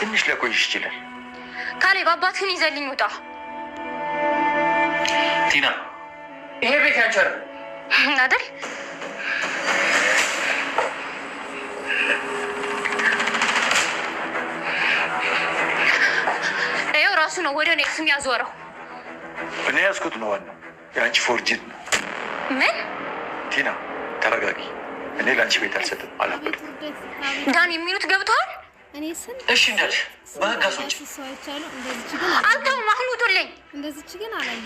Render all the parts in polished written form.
ትንሽ ሊያቆይሽ ይችላል። ካሌብ አባትህን ይዘልኝ ውጣ። ቲና፣ ይሄ ቤት ያንቺ አይደለም አይደል? ይኸው ራሱ ነው ወደ እኔ ስም ያዞረው። እኔ ያዝኩት ነው ዋናው፣ የአንቺ forged ነው። ምን? ቲና ተረጋጊ። እኔ ለአንቺ ቤት አልሰጥም፣ አላበድኩም። ዳን የሚሉት ገብተዋል። እሺ እንዳልሽ በህግ አስወጪ። አንተም አሁን ውጡልኝ።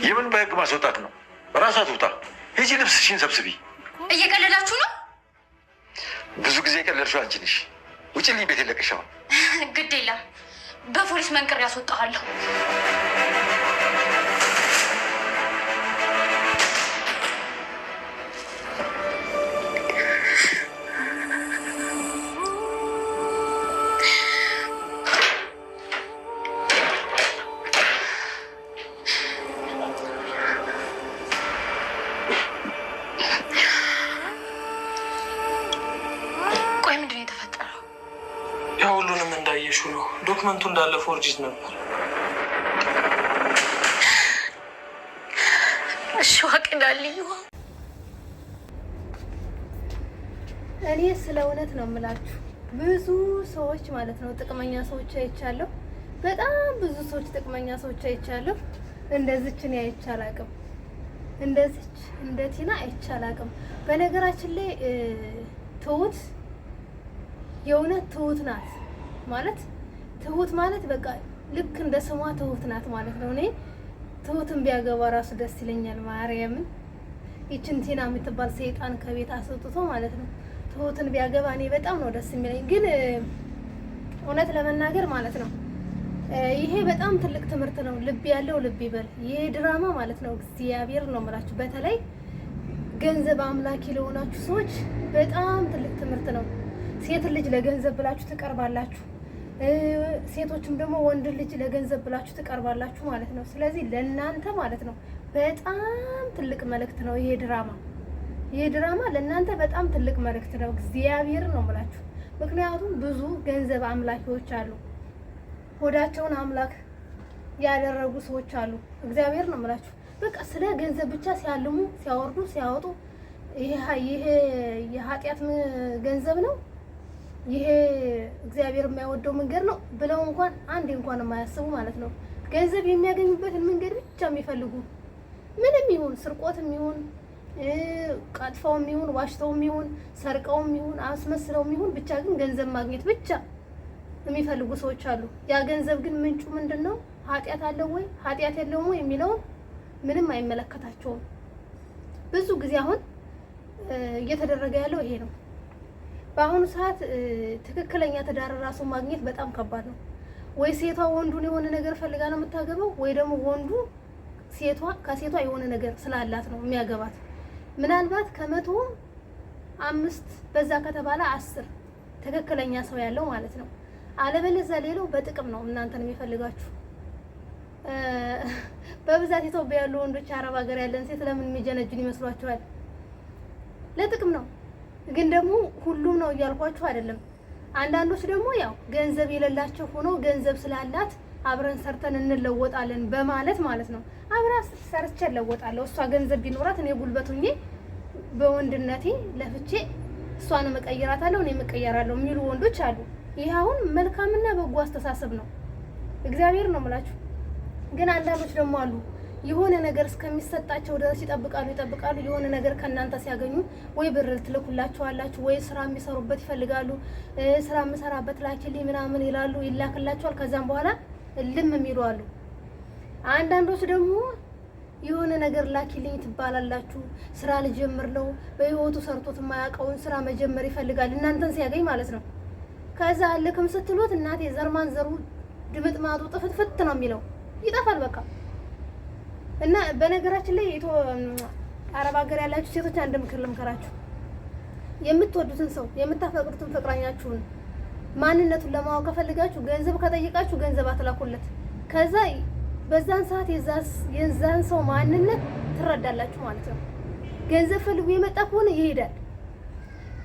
የምን በህግ ማስወጣት ነው? ራሷ ትውጣ። ሂጂ ልብስሽን ሰብስቢ። እየቀለዳችሁ ነው። ብዙ ጊዜ የቀለድሽው አንቺ ነሽ። ውጭልኝ፣ ቤት የለቅሽ አሁን። ግድ የለም በፖሊስ መንቅሬ ያስወጣሃለሁ። ቆይ ምንድን ነው የተፈጠረው? ያ ሁሉንም እንዳየሽው ነው። document ኡ እንዳለ forged ነበር። እሺ ዋቅዳልኝ። እኔ ስለ እውነት ነው የምላችሁ፣ ብዙ ሰዎች ማለት ነው ጥቅመኛ ሰዎች አይቻለሁ። በጣም ብዙ ሰዎች ጥቅመኛ ሰዎች አይቻለሁ። እንደዚች እኔ አይቼ አላቅም። እንደዚች እንደ ቲና አይቼ አላቅም። በነገራችን ላይ ትሁት የእውነት ትሁት ናት ማለት ትሁት ማለት በቃ ልክ እንደ ስሟ ትሁት ናት ማለት ነው። እኔ ትሁትን ቢያገባ ራሱ ደስ ይለኛል። ማርያምን ይችን ቲና የምትባል ሰይጣን ከቤት አስወጥቶ ማለት ነው ትሁትን ቢያገባ እኔ በጣም ነው ደስ የሚለኝ። ግን እውነት ለመናገር ማለት ነው ይሄ በጣም ትልቅ ትምህርት ነው። ልብ ያለው ልብ ይበል። ይሄ ድራማ ማለት ነው እግዚአብሔር ነው የምላችሁ። በተለይ ገንዘብ አምላኪ ለሆናችሁ ሰዎች በጣም ትልቅ ትምህርት ነው። ሴት ልጅ ለገንዘብ ብላችሁ ትቀርባላችሁ፣ ሴቶችም ደግሞ ወንድ ልጅ ለገንዘብ ብላችሁ ትቀርባላችሁ ማለት ነው። ስለዚህ ለእናንተ ማለት ነው በጣም ትልቅ መልእክት ነው ይሄ ድራማ። ይሄ ድራማ ለእናንተ በጣም ትልቅ መልእክት ነው። እግዚአብሔር ነው የምላችሁ። ምክንያቱም ብዙ ገንዘብ አምላኪዎች አሉ፣ ሆዳቸውን አምላክ ያደረጉ ሰዎች አሉ። እግዚአብሔር ነው የምላችሁ። በቃ ስለ ገንዘብ ብቻ ሲያልሙ፣ ሲያወርዱ፣ ሲያወጡ ይሄ የኃጢአት ገንዘብ ነው ይሄ እግዚአብሔር የማይወደው መንገድ ነው ብለው እንኳን አንድ እንኳን የማያስቡ ማለት ነው። ገንዘብ የሚያገኙበትን መንገድ ብቻ የሚፈልጉ ምንም ይሁን ስርቆትም ይሁን ቀጥፈውም ይሁን ዋሽተውም ይሁን ሰርቀውም ይሁን አስመስለውም ይሁን ብቻ ግን ገንዘብ ማግኘት ብቻ የሚፈልጉ ሰዎች አሉ። ያ ገንዘብ ግን ምንጩ ምንድን ነው? ኃጢአት አለው ወይ ኃጢአት የለውም ወይ የሚለውን ምንም አይመለከታቸውም። ብዙ ጊዜ አሁን እየተደረገ ያለው ይሄ ነው። በአሁኑ ሰዓት ትክክለኛ ትዳር ራሱ ማግኘት በጣም ከባድ ነው። ወይ ሴቷ ወንዱን የሆነ ነገር ፈልጋ ነው የምታገባው፣ ወይ ደግሞ ወንዱ ሴቷ ከሴቷ የሆነ ነገር ስላላት ነው የሚያገባት። ምናልባት 105 በዛ ከተባለ 10 ትክክለኛ ሰው ያለው ማለት ነው። አለበለዚያ ሌላው በጥቅም ነው እናንተን የሚፈልጋችሁ። በብዛት ኢትዮጵያ ያሉ ወንዶች አረብ ሀገር ያለን ሴት ለምን የሚጀነጁን ይመስሏችኋል? ለጥቅም ነው። ግን ደግሞ ሁሉም ነው እያልኳችሁ አይደለም። አንዳንዶች ደግሞ ያው ገንዘብ የሌላቸው ሆኖ ገንዘብ ስላላት አብረን ሰርተን እንለወጣለን በማለት ማለት ነው። አብራ ሰርቼ እለወጣለሁ፣ እሷ ገንዘብ ቢኖራት እኔ ጉልበት ሁኜ በወንድነቴ ለፍቼ እሷን እቀይራታለሁ፣ እኔም እቀየራለሁ የሚሉ ወንዶች አሉ። ይህ አሁን መልካምና በጎ አስተሳሰብ ነው። እግዚአብሔር ነው የምላችሁ። ግን አንዳንዶች ደግሞ አሉ የሆነ ነገር እስከሚሰጣቸው ድረስ ይጠብቃሉ ይጠብቃሉ። የሆነ ነገር ከእናንተ ሲያገኙ ወይ ብር ትልኩላቸዋላችሁ፣ ወይ ስራ የሚሰሩበት ይፈልጋሉ። ስራ የምሰራበት ላኪልኝ ምናምን ይላሉ፣ ይላክላቸዋል። ከዛም በኋላ እልም የሚሉ አሉ። አንዳንዶች ደግሞ የሆነ ነገር ላኪልኝ ትባላላችሁ። ስራ ልጀምር ነው፣ በህይወቱ ሰርቶት የማያውቀውን ስራ መጀመር ይፈልጋል፣ እናንተን ሲያገኝ ማለት ነው። ከዛ ልክም ስትሉት እናቴ ዘርማን ዘሩ ድምጥማጡ ጥፍትፍት ነው የሚለው፣ ይጠፋል በቃ። እና በነገራችን ላይ አረብ ሀገር ያላችሁ ሴቶች አንድ ምክር ልምከራችሁ። የምትወዱትን ሰው የምታፈቅሩትን ፍቅረኛችሁን ማንነቱን ለማወቅ ከፈልጋችሁ ገንዘብ ከጠይቃችሁ ገንዘብ አትላኩለት። ከዛ በዛን ሰዓት የዛን ሰው ማንነት ትረዳላችሁ ማለት ነው። ገንዘብ ፈልጎ የመጣ ከሆነ ይሄዳል።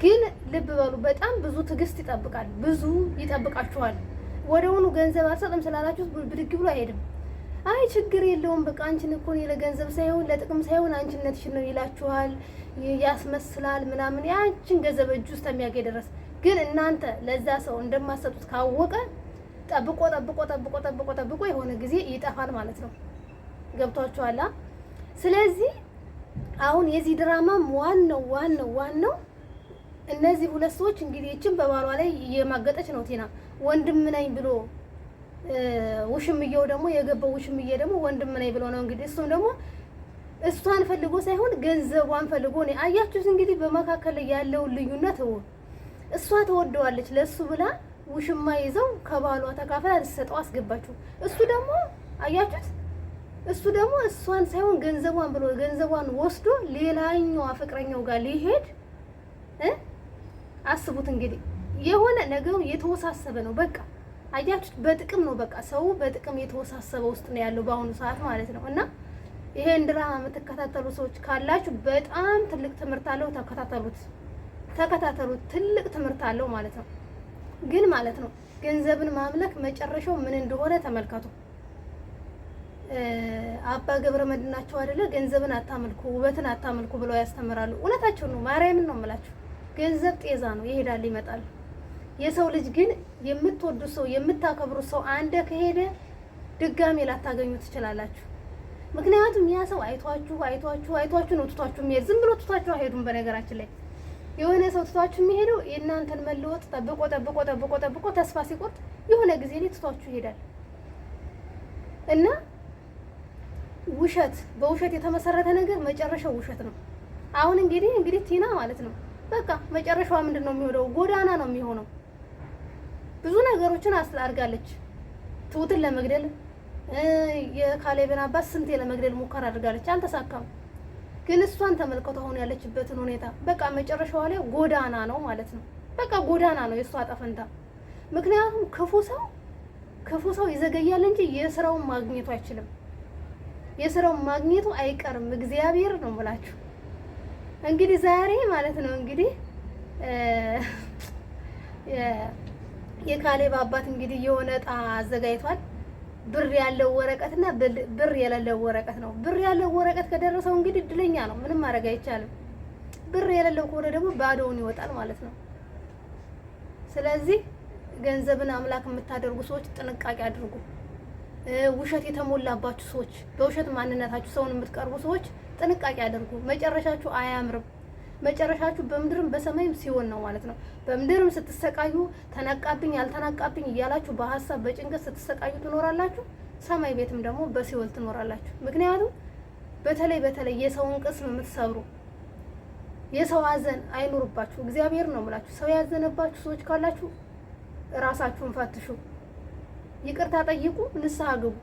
ግን ልብ በሉ፣ በጣም ብዙ ትዕግስት ይጠብቃል፣ ብዙ ይጠብቃችኋል። ወደውኑ ገንዘብ አልሰጥም ስላላችሁት ብድግ ብሎ አይሄድም። አይ ችግር የለውም በቃ አንቺን እኮ እኔ ለገንዘብ ሳይሆን ለጥቅም ሳይሆን አንቺነትሽን ነው ይላችኋል፣ ያስመስላል ምናምን ያንቺን ገንዘብ እጁ ውስጥ የሚያገኝ ድረስ። ግን እናንተ ለዛ ሰው እንደማትሰጡት ካወቀ ጠብቆ ጠብቆ ጠብቆ ጠብቆ ጠብቆ የሆነ ጊዜ ይጠፋል ማለት ነው። ገብቷችኋል? ስለዚህ አሁን የዚህ ድራማም ዋናው ዋናው ዋናው እነዚህ ሁለት ሰዎች እንግዲህ እችን በባሏ ላይ እየማገጠች ነው ቲና። ወንድም ነኝ ብሎ ውሽምየው ደግሞ የገባው ውሽምዬ ደግሞ ወንድም ነኝ ብሎ ነው እንግዲህ እሱም ደግሞ እሷን ፈልጎ ሳይሆን ገንዘቧን ፈልጎ ነው። አያችሁት እንግዲህ በመካከል ያለውን ልዩነት። እሷ ትወደዋለች ለእሱ ብላ ውሽማ ይዘው ከባሏ ተካፍላ ልትሰጠው አስገባችሁ። እሱ ደግሞ አያችሁት፣ እሱ ደግሞ እሷን ሳይሆን ገንዘቧን ብሎ ገንዘቧን ወስዶ ሌላኛዋ ፍቅረኛው ጋር ሊሄድ አስቡት እንግዲህ የሆነ ነገሩ የተወሳሰበ ነው። በቃ አያችሁት፣ በጥቅም ነው። በቃ ሰው በጥቅም የተወሳሰበ ውስጥ ነው ያለው በአሁኑ ሰዓት ማለት ነው። እና ይሄን ድራማ የምትከታተሉ ሰዎች ካላችሁ በጣም ትልቅ ትምህርት አለው። ተከታተሉት፣ ተከታተሉት። ትልቅ ትምህርት አለው ማለት ነው። ግን ማለት ነው ገንዘብን ማምለክ መጨረሻው ምን እንደሆነ ተመልከቱ። አባ ገብረ መድኅን ናቸው አይደለ? ገንዘብን አታመልኩ፣ ውበትን አታመልኩ ብለው ያስተምራሉ። እውነታቸው ነው። ማርያምን ነው የምላችሁ። ገንዘብ ጤዛ ነው፣ ይሄዳል ይመጣል። የሰው ልጅ ግን የምትወዱ ሰው የምታከብሩ ሰው አንደ ከሄደ ድጋሜ ላታገኙ ትችላላችሁ። ምክንያቱም ያ ሰው አይቷችሁ አይቷችሁ አይቷችሁ ነው ትቷችሁ የሚሄድ። ዝም ብሎ ትቷችሁ አይሄዱም። በነገራችን ላይ የሆነ ሰው ትቷችሁ የሚሄደው የእናንተን መለወጥ ጠብቆ ጠብቆ ጠብቆ ጠብቆ ተስፋ ሲቆርጥ የሆነ ጊዜ ላይ ትቷችሁ ይሄዳል እና ውሸት በውሸት የተመሰረተ ነገር መጨረሻው ውሸት ነው። አሁን እንግዲህ ቲና ማለት ነው በቃ መጨረሻዋ ምንድን ነው የሚሆነው? ጎዳና ነው የሚሆነው። ብዙ ነገሮችን አድርጋለች። ትሁትን ለመግደል የካሌብን አባት ስንቴ ለመግደል ሙከራ አድርጋለች፣ አልተሳካም። ግን እሷን ተመልከቱ አሁን ያለችበትን ሁኔታ። በቃ መጨረሻዋ ላይ ጎዳና ነው ማለት ነው። በቃ ጎዳና ነው የእሷ እጣ ፈንታ። ምክንያቱም ክፉ ሰው ይዘገያል እንጂ የስራውን ማግኘቱ አይችልም። የስራውን ማግኘቱ አይቀርም። እግዚአብሔር ነው የምላችሁ። እንግዲህ ዛሬ ማለት ነው እንግዲህ የካሌብ አባት እንግዲህ የሆነ እጣ አዘጋጅቷል። ብር ያለው ወረቀትና ብር የሌለው ወረቀት ነው። ብር ያለው ወረቀት ከደረሰው እንግዲህ እድለኛ ነው፣ ምንም ማድረግ አይቻልም። ብር የሌለው ከሆነ ደግሞ ባዶውን ይወጣል ማለት ነው። ስለዚህ ገንዘብን አምላክ የምታደርጉ ሰዎች ጥንቃቄ አድርጉ። ውሸት የተሞላባችሁ ሰዎች፣ በውሸት ማንነታችሁ ሰውን የምትቀርቡ ሰዎች ጥንቃቄ አድርጉ። መጨረሻችሁ አያምርም። መጨረሻችሁ በምድርም በሰማይም ሲሆን ነው ማለት ነው። በምድርም ስትሰቃዩ ተነቃብኝ አልተነቃብኝ እያላችሁ በሀሳብ በጭንቀት ስትሰቃዩ ትኖራላችሁ። ሰማይ ቤትም ደግሞ በሲኦል ትኖራላችሁ። ምክንያቱም በተለይ በተለይ የሰውን ቅስም የምትሰብሩ የሰው ሀዘን አይኖርባችሁ። እግዚአብሔር ነው የምላችሁ። ሰው ያዘነባችሁ ሰዎች ካላችሁ ራሳችሁን ፈትሹ፣ ይቅርታ ጠይቁ፣ ንስሐ ግቡ።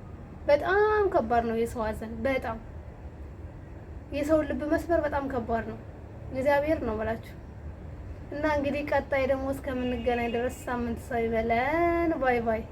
በጣም ከባድ ነው የሰው ሀዘን። በጣም የሰውን ልብ መስበር በጣም ከባድ ነው። እግዚአብሔር ነው የምላችሁ። እና እንግዲህ ቀጣይ ደግሞ እስከምንገናኝ ድረስ ሳምንት ሰው ይበለን። Bye bye።